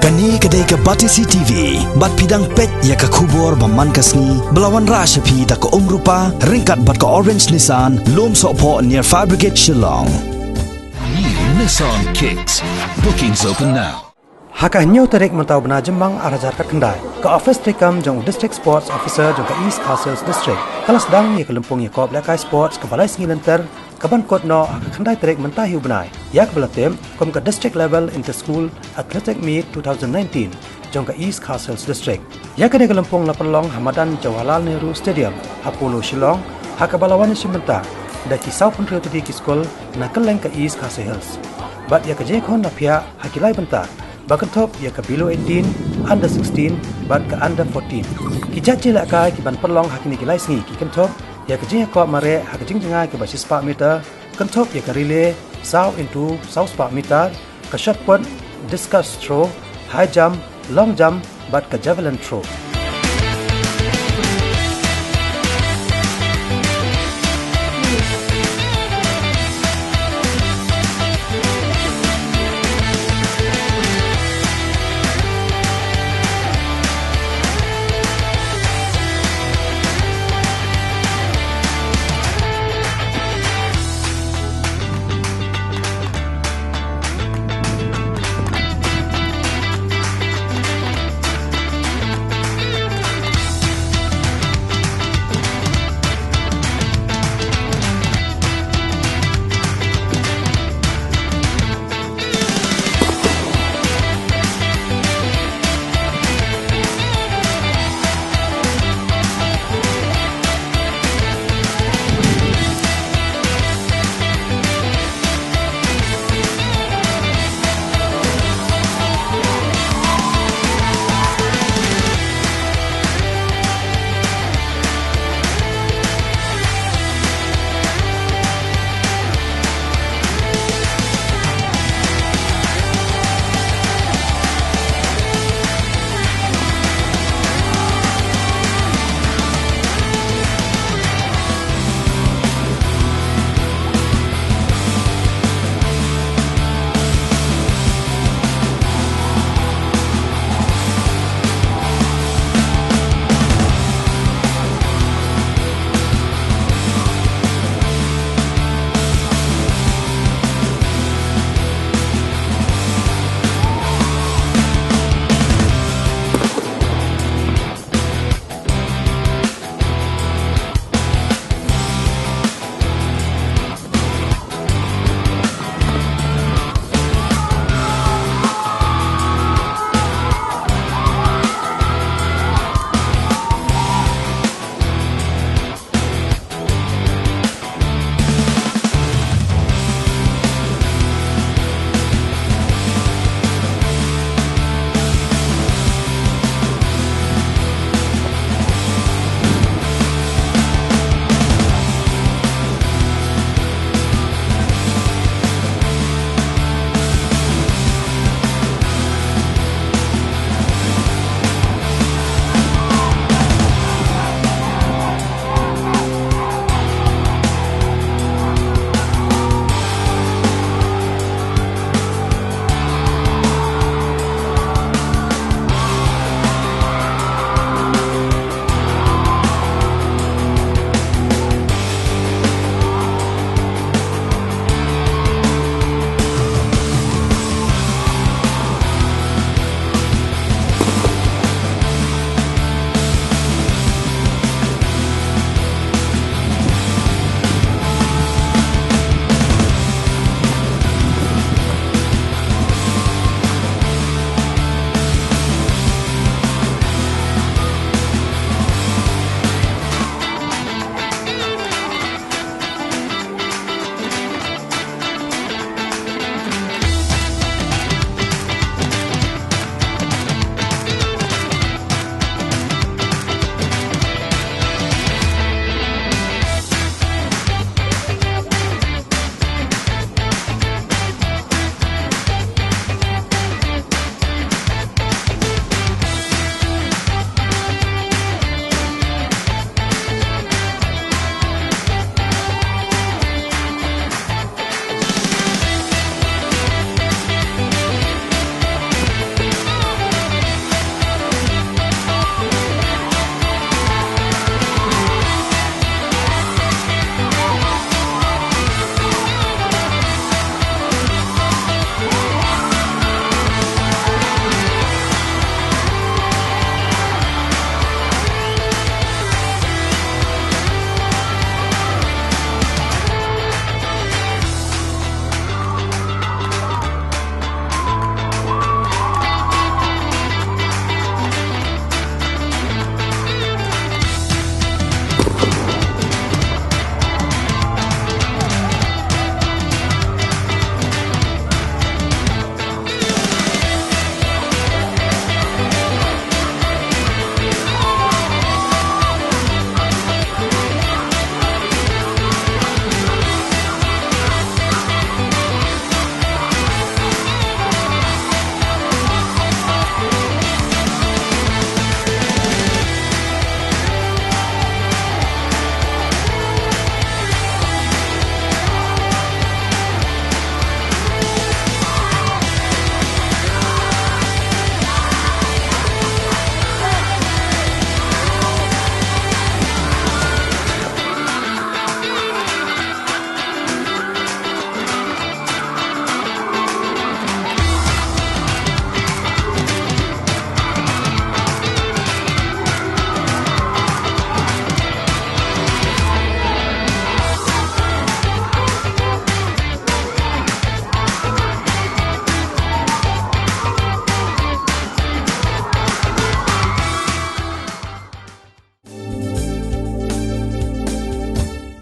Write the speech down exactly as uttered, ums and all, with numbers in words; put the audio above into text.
Kane ka dei ka Batesi T V, bad phi dang peit ïa ka khubor ba man ka sngi, ba la wanrah sha phi da ka Umrupa, ryngkat bad ka Orange Nissan, Lumsohphoh near Fire Brigade Shillong. New Nissan Kicks. Bookings open now. Ha ka hynñiew tarik mynta u bnai Jymmang ar hajar khatkhyndai, ka ophis treikam jong u District Sports Officer jong ka East Khasi Hills District ka la sdang ïa ka lympung ïakop lehkai sports kaba lai sngi lynter, kaban kut noh ha ka khyndai tarik mynta hi u bnai, ïa kaba la tip kum ka District Level Inter School Athletic Meet two thousand nineteen jong ka East Khasi Hills District. Ïa kane ka lympung la pynlong ha madan Jawaharlal Nehru Stadium ha Polo Shillong, ha kaba la wan ïashim bynta da ki sawphew hynriew tylli ki skul na kylleng ka East Khasi Hills. Bad ïa ka jingïakhun la phiah ha ki lai bynta, ba kynthup ïa ka below eighteen, under sixteen bad ka under fourteen. Ki jait jingïalehkai kiban pynlong ha kine ki lai sngi ki kynthup ïa ka jingïakop mareh ha ka jingjngai kaba shispah meter, kynthup ïa ka relay saw into saw spah meter, ka shot put, discus throw, high jump, long jump bad ka javelin throw.